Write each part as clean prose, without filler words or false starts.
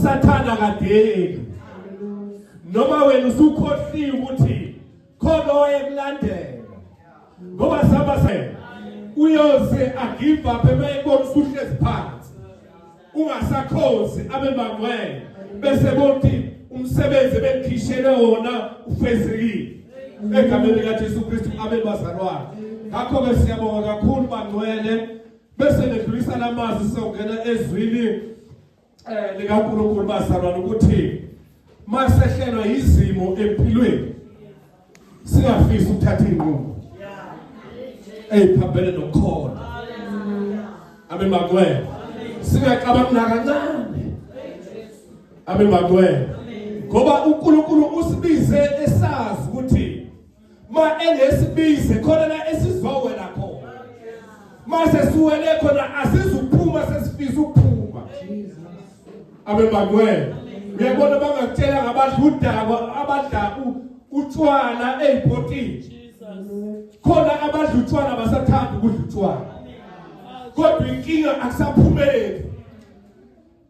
Usathana kadeli noma wena usukhohliwe ukuthi khona owayekulandela, ngoba saba uyoze agive up emayebona usuhlezi phansi ungasakhozi abe bangcwele, bese bothi umsebenzi bengikhishelwe wona ufezekile egameni likaJesu Kristu. Abe bazalwane, ngakho-ke siyabonga kakhulu bangcwele. Bese ngedlulisa lamazwi, sewungena ezwini likaNkulunkulu bazalwane, ukuthi masehlelwa izimo empilweni singafisi ukuthatha inqumo eyiphambene nokukholwa. Amen bangcwele. Singacabangi nakancane. Amen bangcwele. Ngoba uNkulunkulu usibize esazi ukuthi ma engesibize khona la esizowela khona, mase siwele khona asizukuphuma sesifisa ukuphuma. Amen bangcwele. Uyabona bangakutshela ngabadla udakwa, abadla utshwala eyibhotini khona, abadla utshwala basathanda ukudla utshwala, kodwa inkinga akusaphumeli.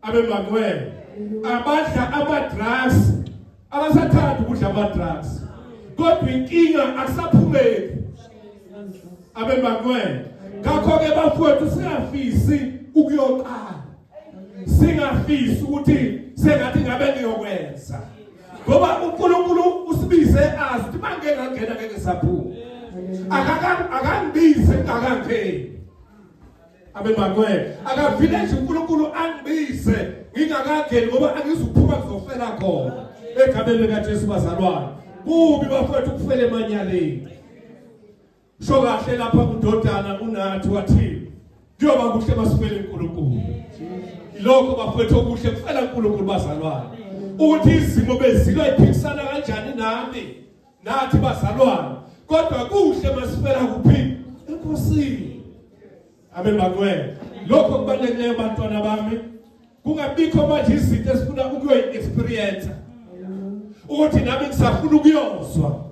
Amen bangcwele. Abadla ama-drugs abasathanda ukudla ama-drugs, kodwa inkinga akusaphumeli. Amen bangcwele. Ngakho-ke bafowethu, singafisi ukuyoqala, singafisi ukuthi sengathi ngabe ngiyokwenza, ngoba uNkulunkulu usibize azi ukuthi mangeke ngangena ngeke saphuma. Akangibize ngingakangeni. Amen bangcwele. Akavile nje uNkulunkulu angibize ngingakangeni, ngoba angizukuphuma, ngizofela khona egameni likaJesu. Bazalwane, kubi bafowethu ukufela emanyaleni. Sho kahle lapha kudodana unathi wathi kuyoba kuhle masifele uNkulunkulu. Ilokho bafowethu okuhle kufela uNkulunkulu bazalwane, ukuthi izimo bezilwa iphikisana kanjani nami nathi bazalwane, kodwa kuhle masifela kuphi? ENkosini. Amen bangcwele. Lokho kubalulekileyo bantwana bami, kungabikho manje izinto esifuna ukuyoyi-experience ukuthi nami ngisafuna ukuyozwa,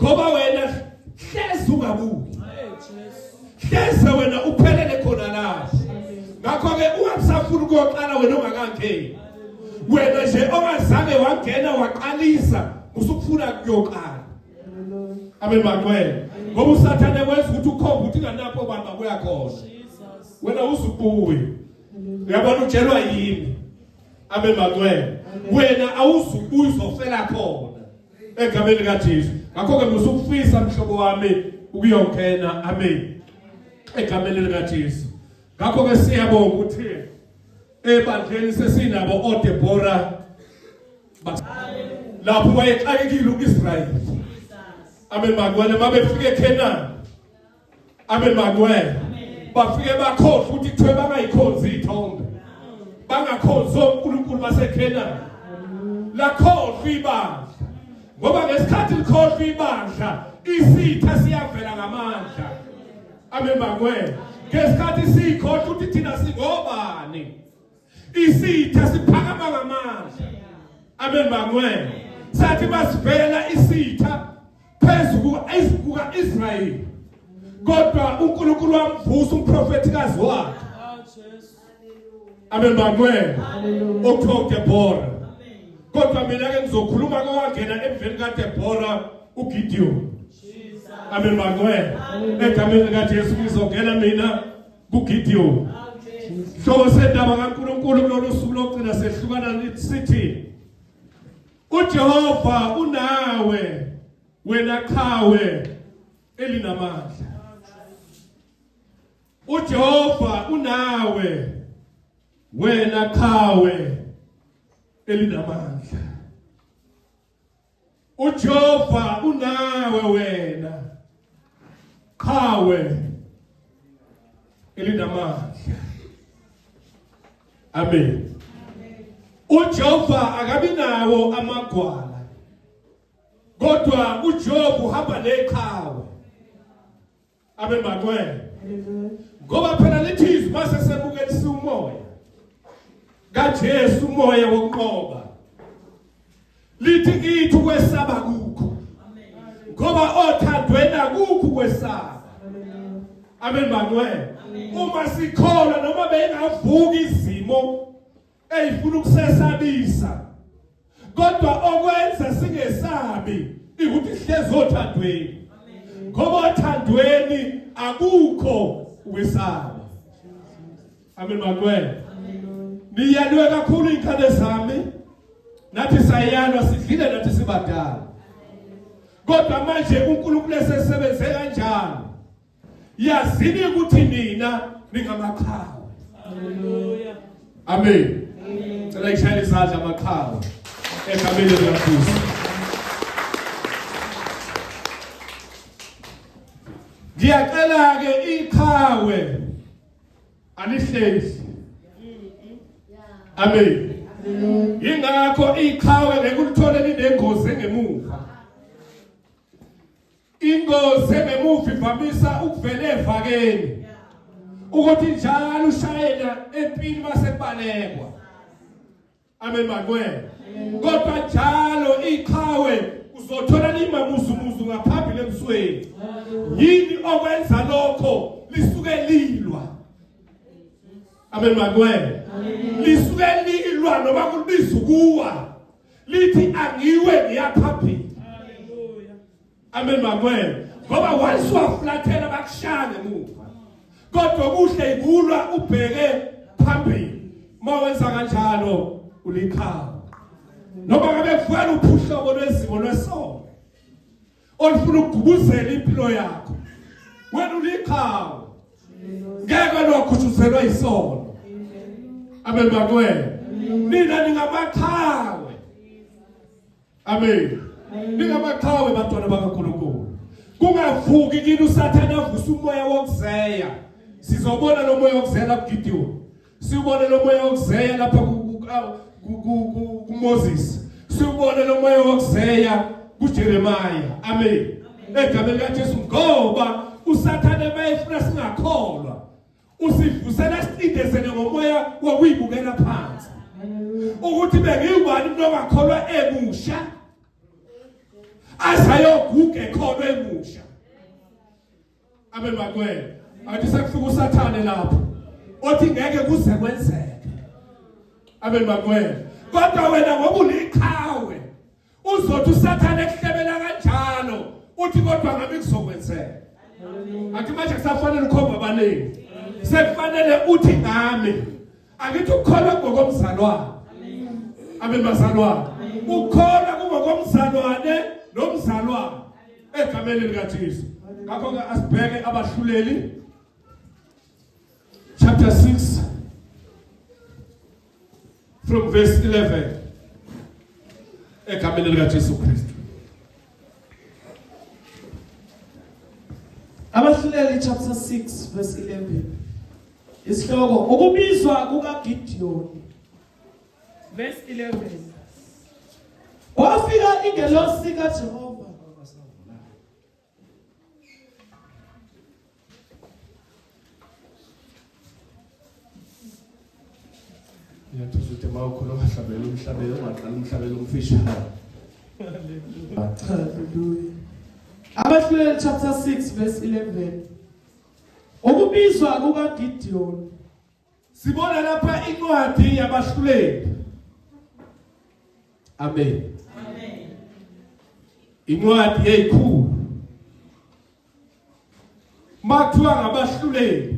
ngoba wena hlezi ungabuki, hleze wena uphelele khona la. Ngakho-ke ungasafuni ukuyoqala wena ongakangeni, wena nje ongazange wangena waqalisa usukufuna kuyoqala. Amen bangcwele. Ngoba uSathane wenza ukuthi ukhombe ukuthi nganapho bantu babuya khona, wena uzubuye, uyabona utshelwa yini. Amen bangcwele. Wena awuzubuye, uzofela khona egameni likaJesu. Ngakho-ke musukufisa mhlobo wami ukuyongena. Amen, egameni likaJesu. Ngakho-ke siyabonga ukuthi ebandleni sesinabo oDebora lapho wayexakekile uIsrayeli. Amen bangcwele. Mabefika eKhenani, amen bangcwele, bafike bakhohlwa ukuthi kuthiwe bangayikhonzi iy'thombe, bangakhonzi onkulunkulu baseKhenani. Lakhohlwa ibandla, ngoba ngesikhathi likhohlwa ibandla isitha siyavela ngamandla. Amen bangcwele. Ngesikhathi sikhohlwa ukuthi thina singobani, isitha siphakama ngamandla. Amen bangcwele. Sathi basivela isitha phezu kuka-Israyeli, kodwa uNkulunkulu wamvusa umprofethikazi wakhe. Amen bangcwele, okuthiwa uDebora. Kodwa mina ke ngizokhuluma kowangena emveni kaDebora, uGideon. Amen bangcwele. Egameni likaJesu ngizongena mina kuGideon. Hlobo sendaba kaNkulunkulu kulolu suku lokugcina sehlukana sithi uJehova unawe wena qhawe elinamandla. uJehova unawe wena qhawe elinamandla. uJehova unawe wena qhawe elinamandla. Amen. uJehova akabi nawo amagwala, kodwa uJob uhamba neqhawe. Amen bangcwele. Ngoba phela lithi izwi mase semukelisa umoya kaJesu, umoya wokunqoba, lithi kithi ukwesaba kukho, ngoba othandweni akukho ukwesaba. Amen bangcwele. Uma sikholwa, noma bengavuka izimo Eyifuna ukusesabisa. Kodwa okwenza singesabi ukuthi sihlezi othandweni. Ngoba othandweni akukho ukwesaba. Amen makwena. Niyalwe kakhulu ingane zami. Nathi sayalwa sidlile nathi sibadala. Kodwa manje uNkulunkulu esesebenze kanjani? Yazini ukuthi nina ningamaqhawe. Hallelujah. Amen. Cela ishayele isandla amaqhawe egameni likaJesu. Ngiyacela ke iqhawe alihlezi. Amen. Ingakho iqhawe ngeke ulithole linengozi engemuva. Ingozi engemuva ivamisa ukuvela evakeni. Ukuthi njalo ushayela empini mase kubalekwa. Amen makwena. Kodwa njalo iqhawe uzothola limamuzumuzu ngaphambili emsweni. Yini okwenza lokho lisuke lilwa. Amen makwena. Lisuke lilwa noma kulibiza ukuwa. Lithi angiwe ngiyaphambili. Amen makwena. Ngoba once waflathela bakushaya ngemuva. Kodwa kuhle ikulwa ubheke phambili. Uma wenza kanjalo uliqhawe. Noma ngabe kufanele uphuhlobo lwezimo lwesono olufuna ukugubuzela impilo yakho. Wena uliqhawe. Ngeke lwakhuthuzelwa isono. Amen makwena. Nina ningamaqhawe. Amen. Ningamaqhawe bantwana bakaNkulunkulu. Kungavuki kini uSathane avusa umoya wokuzeya. Sizobona lo moya wokuzeya kuGideon. Siwubone lo moya wokuzeya lapha kuMoses. Siwubone lo moya wokuzeya kuJeremiah. Amen. Egameni likaJesu ngoba uSathane mayefuna singakholwa usivusela sicindezele ngomoya wokuyibukela phansi ukuthi bengiwubani umuntu ongakholwa emusha azayoguga ekholwa emusha amen makwena athi sekufika usathane lapho othi ngeke kuze kwenzeke amen makwena kodwa wena ngoba uliqhawe Uzothi uSathane ekuhlebela kanjalo uthi kodwa ngabe kuzokwenzeka. Athi manje kusafanele ukhomba abaningi. Sekufanele uthi ngami. Angithi ukukholwa ngokomzalwane. Amen bazalwane. Ukukholwa kungokomzalwane nomzalwane egameni likaJesu. Ngakho ke asibheke abahluleli chapter 6 from verse 11 egameni likaJesu Kristu. Abahluleli chapter 6 verse 11. Isihloko ukubizwa kukaGideon. Verse 11. Kwafika ingelosi kaJehova Ngiyathuza ukuthi uma ukhuluma hlabela umhlabelo ungaqala umhlabelo omfishane. Hallelujah. Abahluleli chapter 6 verse 11. Ukubizwa kukaGideon. Sibona lapha incwadi yabahluleli. Amen. Amen. Incwadi yeyikhulu. Makuthiwa ngabahluleli.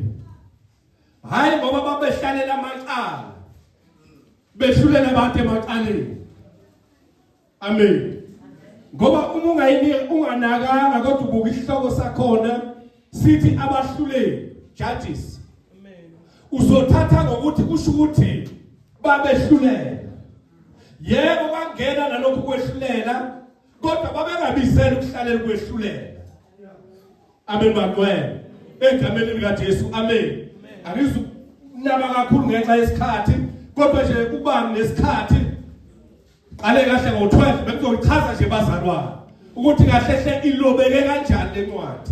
Hayi ngoba babehlalela amacala. Behlulela abantu emacaleni. Amen. Ngoba uma ungayini unganakanga kodwa ubuka isihloko sakhona sithi abahluleli judges. Amen. Uzothatha ngokuthi kusho ukuthi babehlulela. Yebo bangena nalokhu kwehlulela kodwa babengabizela ukuhlalela ukwehlulela. Amen bangcwele. Egameni likaJesu. Amen. Angizukunaba kakhulu ngenxa yesikhathi kodwa nje ubani nesikhathi Qale kahle ngo-12 bekuzochaza nje bazalwane ukuthi kahle hle ilobeke kanjani lencwadi.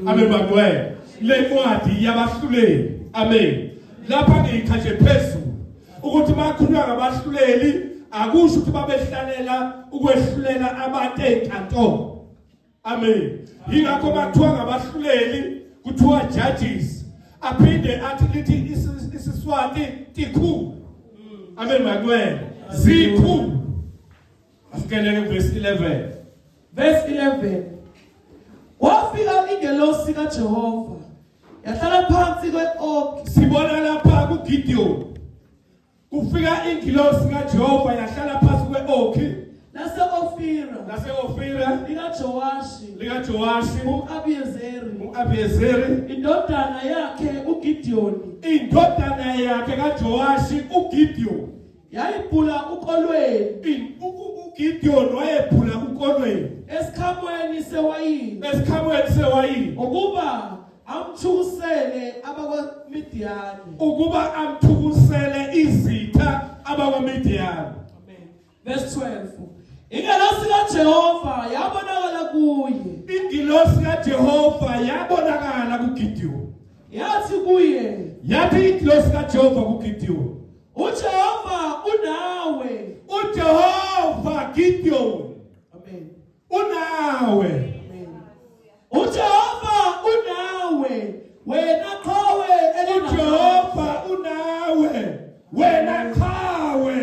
Amen bangcwele. Lencwadi yabahluleli. Amen. Lapha ngiyikha nje phezulu ukuthi makhulunywa ngabahluleli akusho ukuthi babehlalela ukwehlulela abantu ezinkantolo. Amen. Yingakho bathiwa ngabahluleli kuthiwa judges. Aphinde athi lithi isiSwati tikhulu. Amen makwele. Zikhulu. Asikeleke verse 11. Verse 11. Wafika ingelosi kaJehova yahlala phansi kwe-oki. Sibona lapha kuGideon. Kufika ingilosi kaJehova yahlala phansi kwe-oki lase-Ofira lase-Ofira likaJowashi likaJowashi um-Abiyezeri um-Abiyezeri indodana yakhe uGidiyoni indodana yakhe kaJowashi uGidiyoni yayibhula ukolweni uGidiyoni wayebhula ukolweni esikhamweni sewayini esikhamweni sewayini ukuba amthukusele abakwaMidiyani ukuba amthukusele izitha abakwaMidiyani. Amen. Verse 12. Ingelosi kaJehova yabonakala kuye. Ingilosi kaJehova yabonakala kuGidiyoni. Yathi kuye, yathi ingilosi kaJehova kuGidiyoni, uJehova unawe. uJehova Gideon. Amen. Unawe. Amen. uJehova unawe wena qhawe uJehova unawe wena qhawe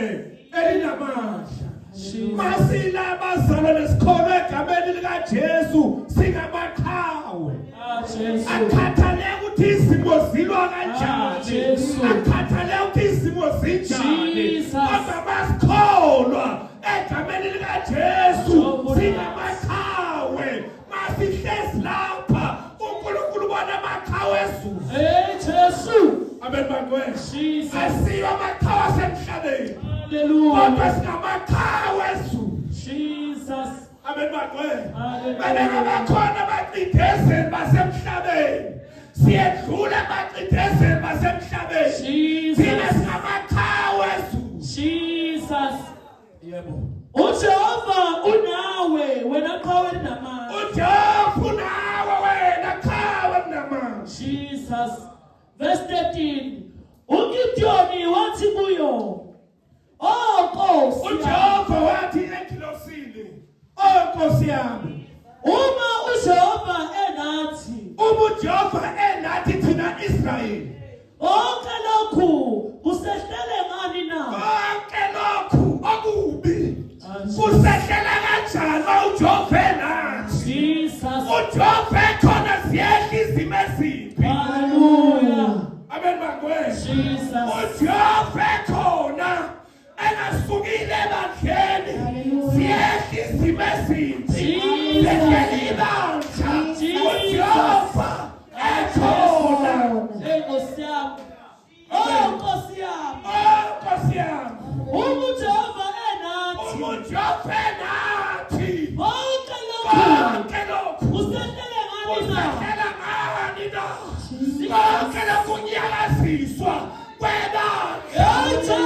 elinamandla. Masila bazalwane sikholwe egameni likaJesu singamaqhawe. Akhathaleke ukuthi izimo zilwa kanjani, akhathaleke ukuthi izimo zinjani, kodwa masikholwa egameni likaJesu singamaqhawe. Masihlezi lapha uNkulunkulu ubona amaqhawe ezulu. Hey Jesu. Amen bangcwele. Asiyo amaqhawe asemhlabeni. Hallelujah. Kodwa singamaqhawe ezulu. Jesus. Amen bangcwele. Bebeke bakhona abacindezeli basemhlabeni. Siyedlula abacindezeli basemhlabeni. Thina singamaqhawe ezulu. Jesus. Yebo. uJehova unawe wena qhawe linamandla. uJehova unawe wena qhawe linamandla. Jesus. Verse 13. uGidiyoni wathi kuyo, "Oh Nkosi." uJehova wathi engilosini, "Oh Nkosi yami, uma uJehova enathi, uma uJehova enathi thina Israyeli, konke lokhu kusehlele ngani na? Konke lokhu okubi kusehlela kanjani uJehova enathi?" Jesus. uJehova ekhona ziyehla izimo ezimbi. Hallelujah. Amen bangcwele. Jesus. uJehova ekhona engasukile ebandleni ziyehla izimo ezimbi. Zehlela ibandla. uJehova ekhona. Hey Nkosi yami. Oh Nkosi yami. Oh Nkosi yami. Uma uJehova enathi. Uma uJehova enathi. Konke lokhu. Konke lokhu. Kusehlele ngani na? Kusehlela ngani na? Konke lokhu kunyakaziswa kwebandla.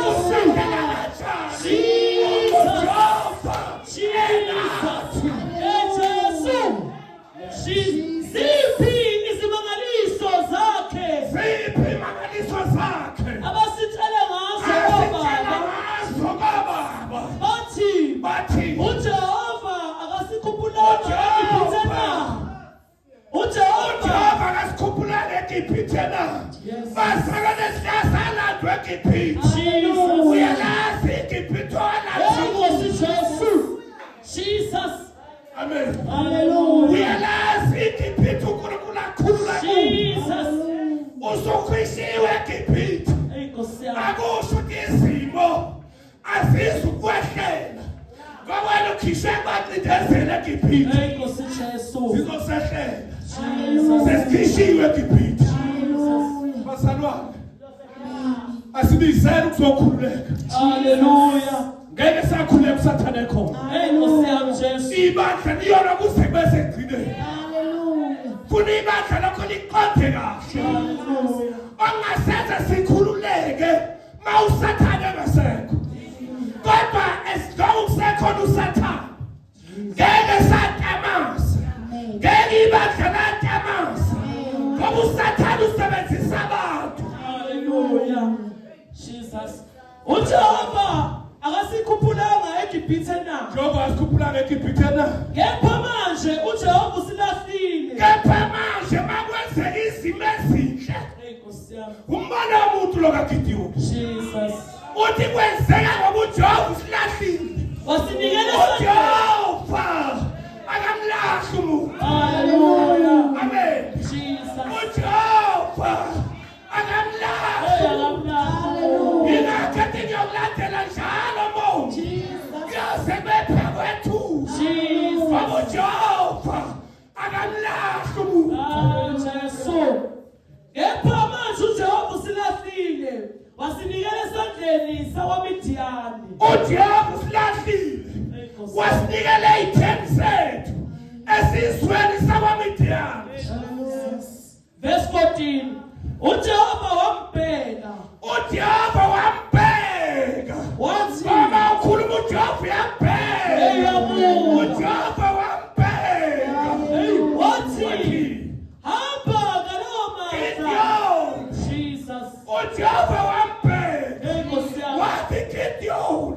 Kusehlela kanjani? Jesus. uJehova enathi. Hey Jesu. Ziphi izimangaliso zakhe? Ziphi imangaliso zakhe? Abasitshele ngazo Asitshela obaba. ngazo kobaba. Bathi Bathi uJehova akasikhuphulanga eGibhithe na? uJehova uJehova akasikhuphulanga eGibhithe na? Yes. Bazalwane siyasalandwa eGibhithe. Jesus. Uyalazi iGibhithe Hey owalandwa. Nkosi Jesu. Jesus. Amen. Hallelujah. Uyalazi iGibhithe uNkulunkulu akhulula kulo. Jesus. Usukhishiwe eGibhithe. Hey Nkosi yami. Akusho ukuthi izimo azizukwehlela. Ngoba wena ukhishwe kubacindezeli eGibhithe. Hey Nkosi Jesu. Zizosehlela. Jesus. Sesikhishiwe eGibhithe. Jesus. Bazalwane, asibizele ukuzokhululeka. Hallelujah. Ngeke sakhululeka uSathane ekhona. Hey Nkosi yami Jesu. Ibandla liyona kuze kube sekugcineni. Hallelujah. Funa ibandla lakho liqonde kahle. Hallelujah. Ongasenza sikhululeke mawusathane engasekho. Kodwa as long kusekhona uSathane, ngeke satamasa. Ngeke ibandla latamasa. Ngoba uSathane usebenzisa abantu. Hallelujah. Jesus. uJehova akasikhuphulanga eGibhithe na? Njengoba asikhuphulanga eGibhithe na? Kepha manje uJehova usilahlile. Kepha manje makwenzeka izimo ezinhle. Hey Nkosi yami. Umbono womuntu lo kaGidiyoni. Jesus. Uthi kwenzeka ngoba uJehova usilahlile. Wasinikela uJehova akamlahli umuntu. Hallelujah. Amen. Jesus. UJehova akamlahli. Akamlahli. Ingakho ethi ngiyokulandela njalo mo. Kuyoze kube kwethu. Jesus. Ngoba uJehova akamlahli umuntu. Ah, Jesu. Kepha manje uJehova usilahlile, wasinikela esandleni sakwaMidiyani. UJehova usilahlile. Wasinikela ezitheni zethu esizweni sakwaMidiyani. Verse 14. UJehova wambheka. UJehova wambheka. Wathi Baba ukhuluma uJehova uyambheka. UJehova wambheka. Wathi hamba ngalawo mandla. Jesus. UJehova wambheka. Hey Nkosi yami. Wathi Gideon,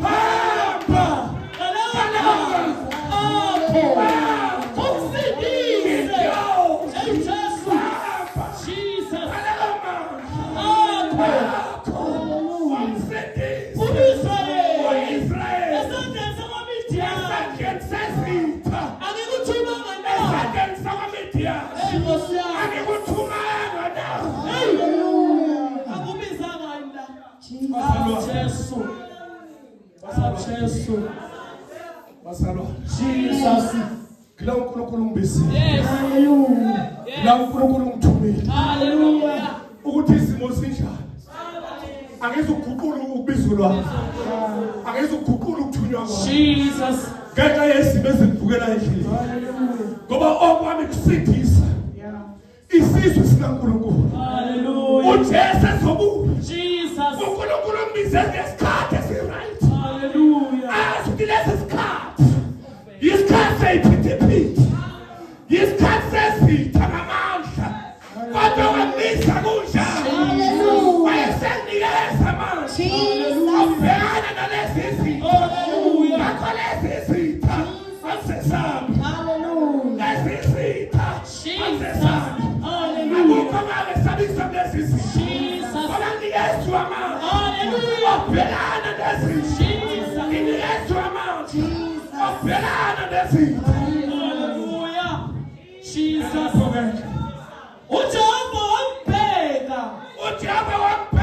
hamba Ngalawo mandla akho. Ukusindise. Gideon, Hey Jesu. hamba Jesus. ngalawo mandla Akho. akho. Wamsindisa U-Israyeli. u-Israyeli Esandleni sakwaMidiyani. esandleni sezitha, Angikuthumanga na? esandleni sakwaMidiyani. Hey Nkosi yami. Angikuthumanga na? Hey. Akubizanga yini la? Ah, Jesu. Ah, Jesu. Bazalwane, Jesus. ngila uNkulunkulu ungibizile, Yes. ngila uNkulunkulu ungithumile Hallelujah. ukuthi isimo sinjani. Angizukuguqula ukubizwa lwami, angizukuguqula ukuthunywa kwami Jesus. ngenxa yezimo ezingivukela endleleni, ngoba okwami kusindisa isizwe sikaNkulunkulu. Hallelujah. uJesu ezobuya, Jesus. uNkulunkulu umbize ngesikhathi esiright. Hallelujah. Azi ukuthi lesi sikhathi isikhathi seyiphithiphithi, isikhathi sezitha ngamandla, kodwa wamisa kunjalo, wayesenginikeza amandla obhekana nalezi zitha. Hallelujah. Ngakho lezi zitha azisesabi, lezi zitha Jesus. azisesabi. Hallelujah. Akukho abangabesabisa kulezi zitha, Jesus. ngoba nginikezwa amandla Hallelujah. obhekana nezitha. Jesus. Nginikezwa amandla obhekana nezitha. Hallelujah. Jesus. Lapho-ke